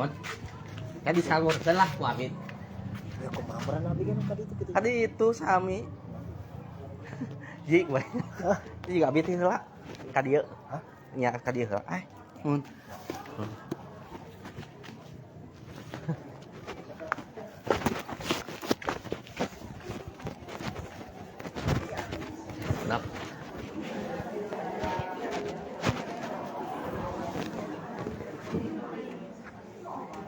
Mohon. Kan disalurkeun lah ku abi. Ya kumaha meureun abi kan ka ditu kitu. Tadi itu sami. Jik we. Jik abi teh heula ka dieu. Hah? Nya ka dieu heula. Eh, mun. Nap.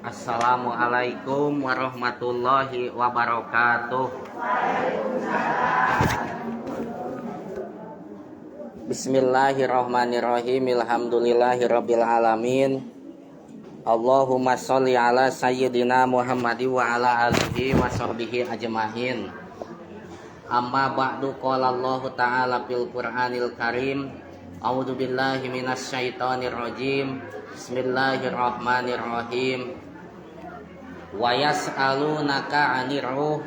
Assalamualaikum warahmatullahi wabarakatuh. Bismillahirrahmanirrahim. Alhamdulillahirabbil alamin. Allahumma sholli ala sayyidina Muhammad wa ala alihi wa sahbihi ajmain. Amma ba'du, qala Allahu ta'ala fil Qur'anil Karim. A'udzu billahi minasyaitonir rajim. Bismillahirrahmanirrahim. Wa yas'alunaka 'anir ruh.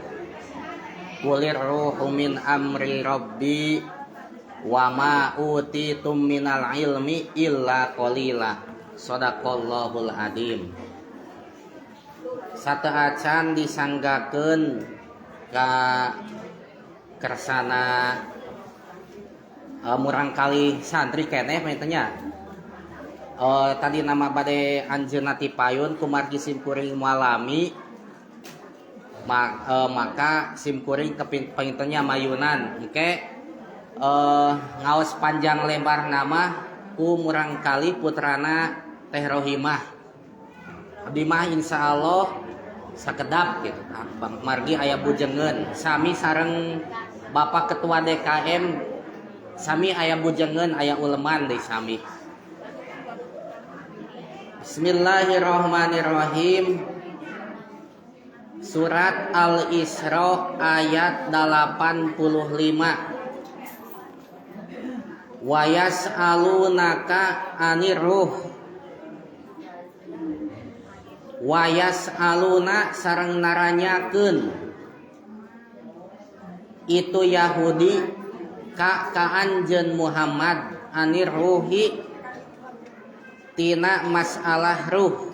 Qulir ruhu min amri rabbi wa ma utitum minal ilmi illa qalila. Sadaqallahul adim. Sateuacan disanggakeun ka kersana murangkalih santri keneh nya. Tadi nama bade anjeunna ti payun kumargi simkuring mualami, maka simkuring kepintennya mayunan engke ngaos panjang lebar nama ku murangkalih putrana Teh Rohimah. Abdi mah insyaallah sakedap gitu. Bang margi aya bujengeun sami sareng Bapak Ketua DKM, sami aya bujengeun, aya uleman deui sami. Bismillahirrahmanirrahim. Surat Al-Isra ayat 85. Wa yas'alunaka 'anir ruh. Wa yas'aluna sareng naranyakeun itu Yahudi ka anjeun Muhammad anir ruhi tina masalah ruh.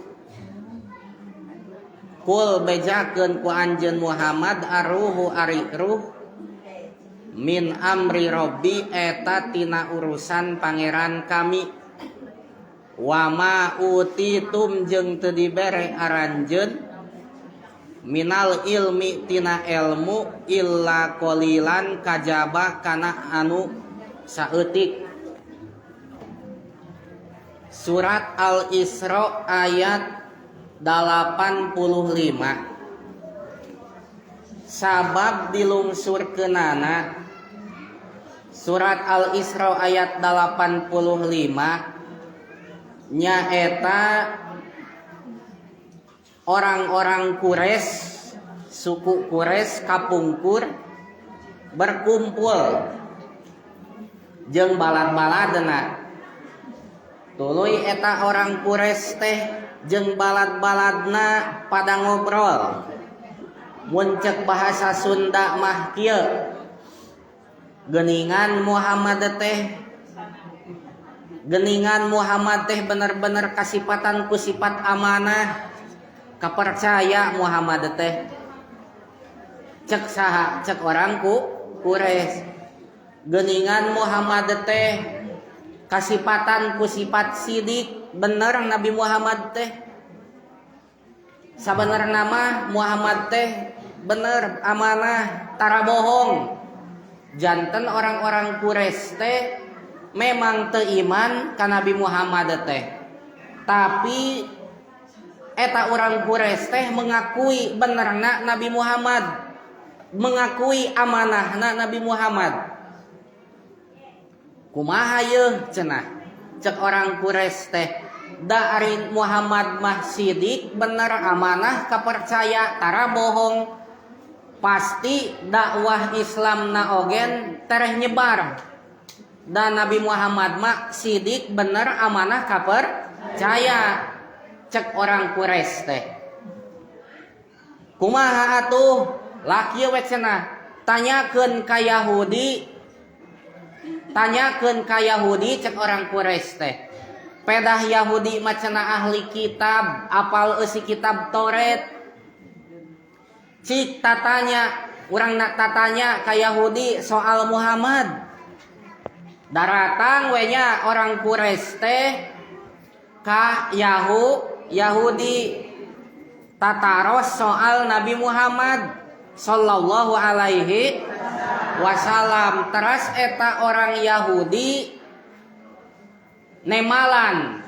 Kul bejakeun ku anjeun Muhammad arruhu ari ruh min amri rabbi eta tina urusan pangeran kami. Wa ma utitum jeung teu dibere aranjeun minal ilmi tina ilmu illa qalilan kajaba kana anu saeutik. Surat Al-Isra ayat 85. Sabab dilungsurkeunana Surat Al-Isra ayat 85 nyaeta orang-orang Quraisy, suku Quraisy kapungkur berkumpul jeung balad-baladna. Tuluy eta orang Quraisy teh jeung balad-baladna pada ngobrol. Mun cek bahasa Sunda mah kieu. Geningan Muhammad teh, geningan Muhammad teh bener-bener kasipatan ku sifat amanah, kapercaya Muhammad teh. Cek saha? Cek orang ku Quraisy. Geningan Muhammad teh kasipatan ku sifat sidik, bener Nabi Muhammad teh. Sabenerna mah Muhammad teh bener amanah, tara bohong. Janten orang-orang Quraisy teh memang teu iman ka Nabi Muhammad teh. Tapi eta orang Quraisy teh mengakui benerna Nabi Muhammad, mengakui amanahna Nabi Muhammad. Kumaha yeuh cenah? Cek orang Quraisy teh, da ari Muhammad mah sidik, bener amanah, kapercaya, tara bohong. Pasti dakwah Islam na ogen tereh nyebar. Dan Nabi Muhammad mah sidik, bener amanah, kapercaya. Cek orang Quraisy teh. Kumaha atuh? Lah kieu we cenah. Tanyakeun ka Yahudi. Tanyakeun ka Yahudi cek orang Quraisy teh. Pedah Yahudi mah cenah ahli kitab, apal eusi kitab Taurat. Cik tatanya, urang nak tatanya ka Yahudi soal Muhammad. Daratang we nya orang Quraisy teh ka Yahudi tataros soal Nabi Muhammad sallallahu alaihi wasallam. Teras eta orang Yahudi nemalan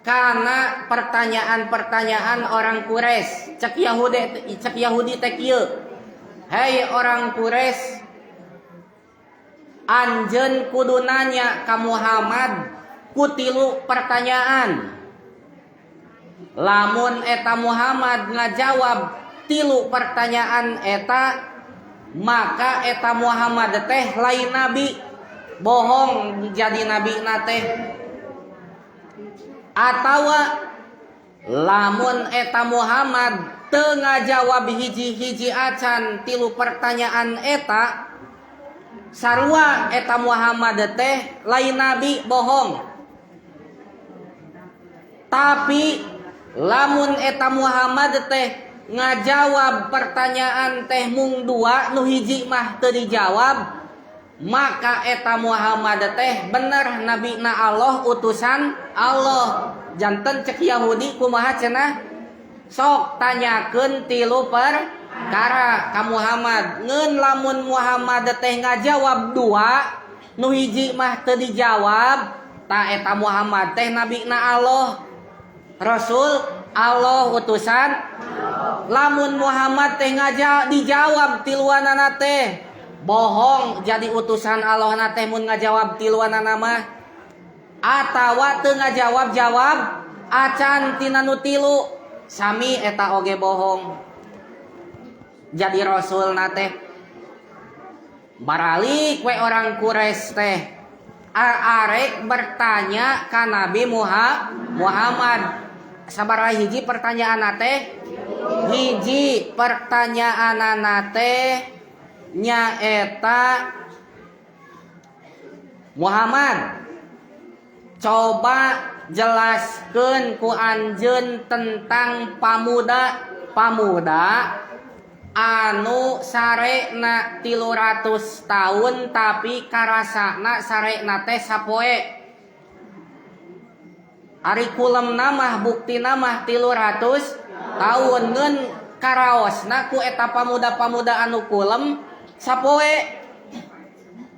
karena pertanyaan-pertanyaan orang Quraisy. Cek Yahudi teh kieu, "Hei orang Quraisy, anjeun kudu nanya ka Muhammad ku tilu pertanyaan. Lamun eta Muhammad ngajawab tilu pertanyaan eta, maka eta Muhammad teh lain nabi, bohong jadi nabi na teh. Atawa lamun eta Muhammad teu ngajawab hiji-hiji acan tilu pertanyaan eta, sarua eta Muhammad teh lain nabi, bohong. Tapi lamun eta Muhammad teh ngajawab pertanyaan teh mung dua, nu hiji mah teu dijawab, maka eta Muhammad teh bener nabi na Allah, utusan Allah." Janten cek Yahudi kumaha cenah? Sok tanyakeun tilu perkara ka Muhammad, ngeun lamun Muhammad teh ngajawab dua, nu hiji mah teu dijawab, ta eta Muhammad teh nabi na Allah, Rasul Allah, utusan. Lamun Muhammad teh ngaja dijawab tiluanana teh, bohong jadi utusan Allah na teh mun ngajawab tiluanana mah, atawa teu ngajawab-jawab acan tina nu tilu, sami eta oge bohong jadi rasul na teh." Baralik we orang Quraisy teh arek bertanya ka Nabi Muhammad. Sabaraha hiji pertanyaan teh? Hiji pertanyaan teh nyaeta, "Muhammad, coba jelaskan ku anjeun tentang pamuda pamuda anu sarena 300 tahun tapi karasana sarena teh sapoe. Ari kulemna mah buktina mah 300 tahun, ngeun karaosna ku eta pamuda-pamuda anu kulem sapoe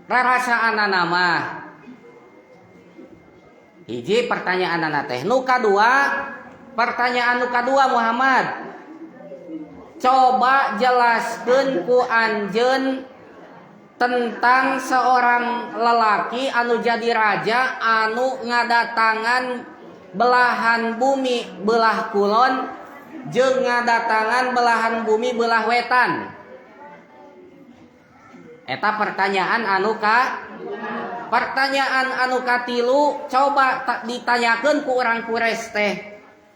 rarasaanana mah." Hiji pertanyaan teh. Nu kadua, pertanyaan nu kadua, "Muhammad, coba jelaskeun ku anjeun tentang seorang lelaki anu jadi raja anu ngadatangan belahan bumi belah kulon jeung ngadatangan belahan bumi belah wetan." Eta pertanyaan anu ka pertanyaan anu katilu, coba ditanyakeun ku orang Quraisy teh,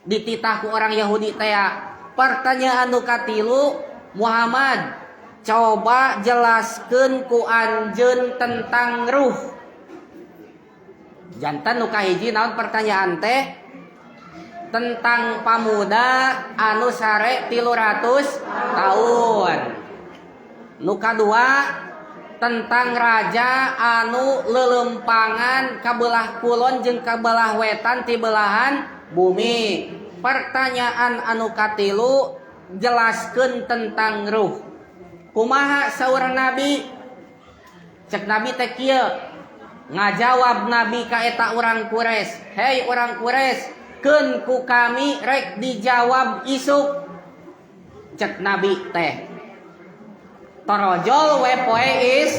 dititah ku orang Yahudi teh ya. Pertanyaan anu katilu, "Muhammad, coba jelaskeun ku anjeun tentang ruh." Janten nu kahiji naon pertanyaan teh? Tentang pamuda anu sare 300 tahun. Nu kadua tentang raja anu lelempangan kabelah kulon jeung kabelah wetan ti belahan bumi. Pertanyaan anu katilu, jelaskeun tentang ruh. Kumaha saur Nabi? Cek Nabi teh kieu. Ngajawab Nabi ka eta urang Quraisy, "Hei urang Quraisy, keun ku kami rek dijawab isuk." Cek Nabi teh. Torojol we poe is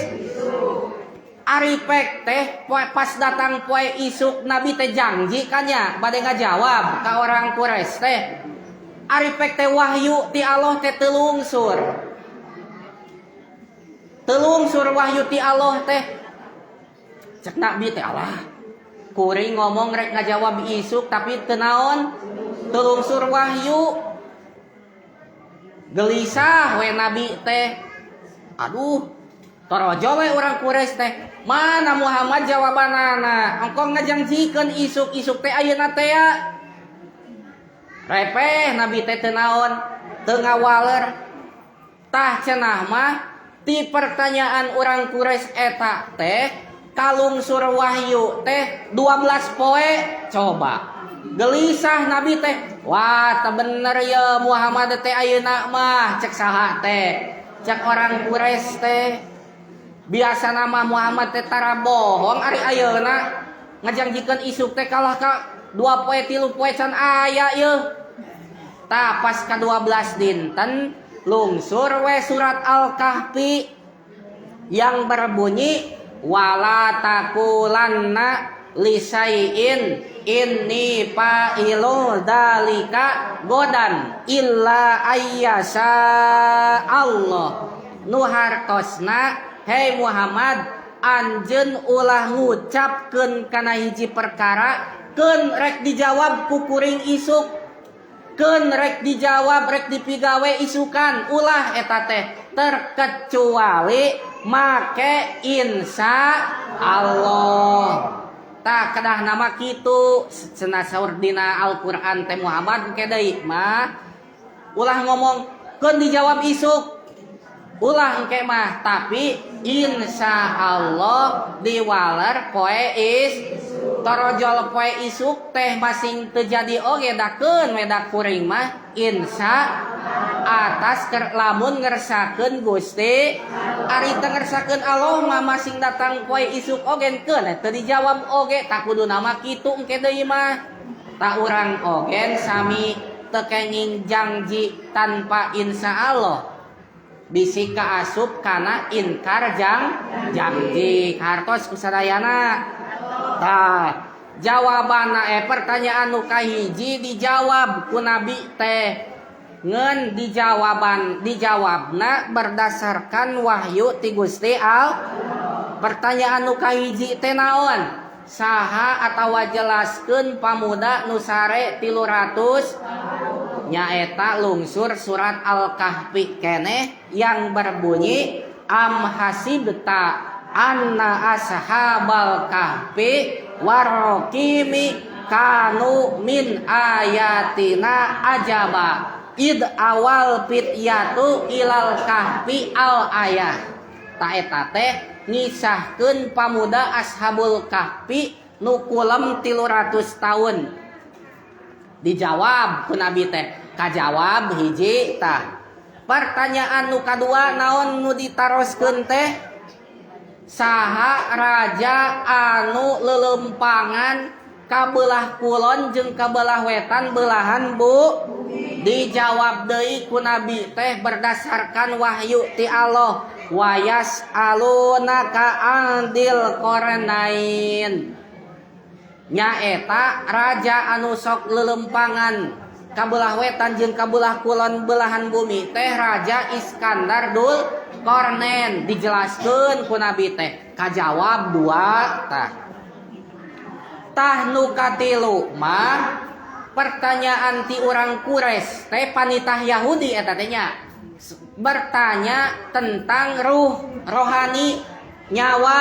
ari pek teh poe, pas datang poe isuk Nabi teh janji kan nya bade ngajawab ka orang Quraisy teh. Ari pek teh wahyu ti Allah teh telungsur. Telungsur wahyu ti Allah teh. Cek Nabi teh, "Allah, kuring ngomong rek ngajawab isuk tapi teu naon? Telungsur wahyu." Gelisah we Nabi teh. Aduh, Torojo we urang Quraisy teh. Mana Muhammad jawabanana? Engkong ngajangjikeun isuk-isuk teh ayeuna teh ya. Repeh Nabi teh teu naon, teu ngawaler. Tah cenah mah ti pertanyaan urang Quraisy eta teh kalungsur wahyu teh 12 poe coba. Gelisah Nabi teh, wah teu bener ye Muhammad teh ayeuna mah cek saha teh. Cek orang Quraisy teh. Biasa nama Muhammad teh tara bohong ari ayeuna ngajangjikeun isuk teh kalah ka 2 poe 3 poe can aya yeuh. Tah pas ka 12 dinten lungsur we surat Al-Kahfi yang berbunyi wala taqulanna lisaiin inni fa'ilu dalika godan illa ayyasa Allah. Nu hartosna hei Muhammad anjeun ulah ngucapkeun kana hiji perkara keun rek dijawab ku kuring isuk, keun rek dijawab rek dipigawe isukan, ulah eta teh terkecuali make insya Allah. Tah kedah nama kitu cenah saur dina Al-Qur'an teh Muhammad engke deui mah ulah ngomong keun dijawab isuk, ulah engke mah, tapi insya Allah diwaler poe is torojol poe isuk teh masing teu jadi oge dakeun we da kuring mah insya atas lamun ngersakeun Gusti ari teu ngersakeun Allah mah masing datang poe isuk oge keun teu dijawab oge tak kudu nama kitu engke deui mah. Tak urang oge sami teu kenging janji tanpa insya Allah bisi kaasup kana inkar janji hartos kusadayana. Tah jawabanna pertanyaan nu kahiji dijawab ku Nabi teh ngeun dijawabna berdasarkan wahyu ti Gusti Al. Pertanyaan nu kahiji teh naon? Saha atawa jelaskeun pamuda nu sare 300 nyaeta lungsur surat Al-Kahfi keneh yang berbunyi am hasibta anna ashabal kahfi warqimi kanu min ayatina ajaba id awal fityatu ilal kahfi al ayah. Ta eta teh ngisahkeun pamuda ashabul kahfi nu kulem 300 tahun. Dijawab ku Nabi teh kajawab hiji. Tah pertanyaan nu kadua naon nu ditaroskeun teh? Saha raja anu lelempangan kabelah kulon jeung kabelah wetan belahan bu? Dijawab deui ku Nabi teh berdasarkan wahyu ti Allah wayas alunaka andil qarnain. Nyaeta raja anu sok lelempangan kabelah wetan jeung kabelah kulon belahan bumi teh Raja Iskandar Dul Qarnain. Dijelaskeun ku Nabi teh kajawab dua. Tah tah nu katilu mah pertanyaan ti urang Quraisy teh panitah Yahudi eta teh nya bertanya tentang ruh rohani nyawa,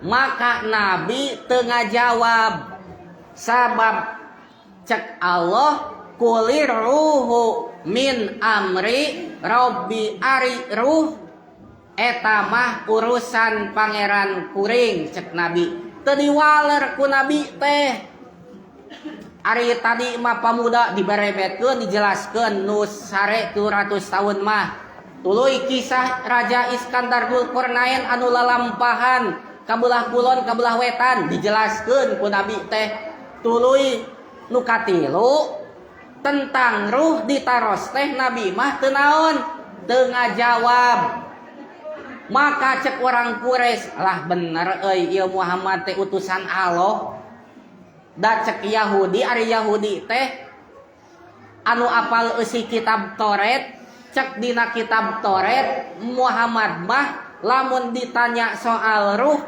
maka Nabi teu ngajawab sabab cek Allah kulir ruhu min amri robbi ari ruh eta mah urusan pangeran kuring cek Nabi. Teu diwaler ku Nabi teh. Ari tadi mah pamuda diberebetkeun dijelaskeun nu sare 200 tahun mah. Tuluy kisah Raja Iskandar Dzulkarnain anu lalampahan kabelah kulon kabelah wetan dijelaskeun ku Nabi teh. Tuluy nu katilu tentang ruh ditaros teh Nabi mah teu naon teu ngajawab. Maka cek orang Quraisy lah bener euy ieu Muhammad teh utusan Allah. Da cek Yahudi ari Yahudi teh anu apal eusi kitab Taurat, cek dina kitab Taurat Muhammad mah lamun ditanya soal ruh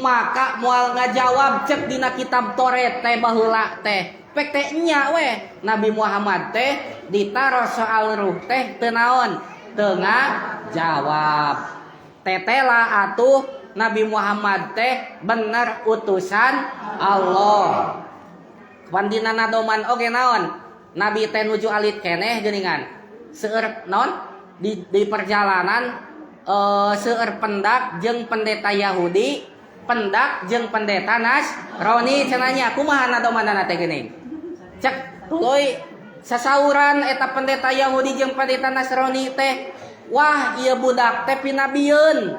maka moal ngajawab cek dina kitab Taurat teh baheula teh. Pek teh nya we Nabi Muhammad teh ditaros soal ruh teh teu naon teu ngajawab. Tetela atuh Nabi Muhammad teh bener utusan Allah. Pandina nadoman oge naon? Nabi teh nuju alit keneh geuningan. Seueur naon? Di perjalanan seueur pendak jeung pendeta Yahudi, pendak jeung pendeta Nasrani cenah nya. Kumaha nadomanana teh geuning? Cek tuluy sasauran eta pendeta Yahudi jeung pendeta Nasrani teh, "Wah, ieu budak teh pinabieun,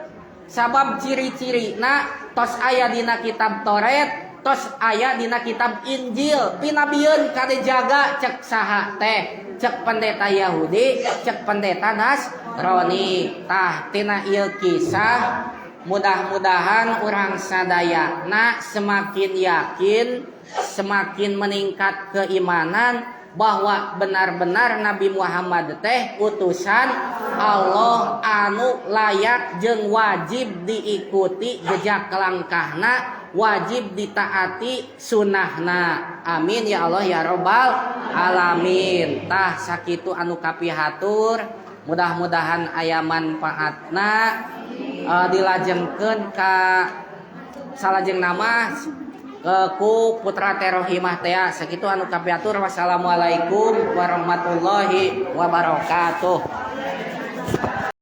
sabab ciri-cirina tos aya dina kitab Toret, tos aya dina kitab Injil, pinabieun, kade jaga." Cek saha teh? Cek pendeta Yahudi, cek pendeta Nasrani. Tah, tina ieu kisah mudah-mudahan urang sadayana semakin yakin, semakin meningkat keimanan bahwa benar-benar Nabi Muhammad teh utusan Allah anu layak jeung wajib diikuti jejak langkahna, wajib ditaati sunahna. Amin ya Allah ya robbal alamin. Tah, sakitu anu kapihatur, mudah-mudahan aya manfaatna. Dilajengkeun ka salajengna mah ku putra Teh Rohimah teh. Sakitu anu kapihatur, wassalamualaikum warahmatullahi wabarakatuh.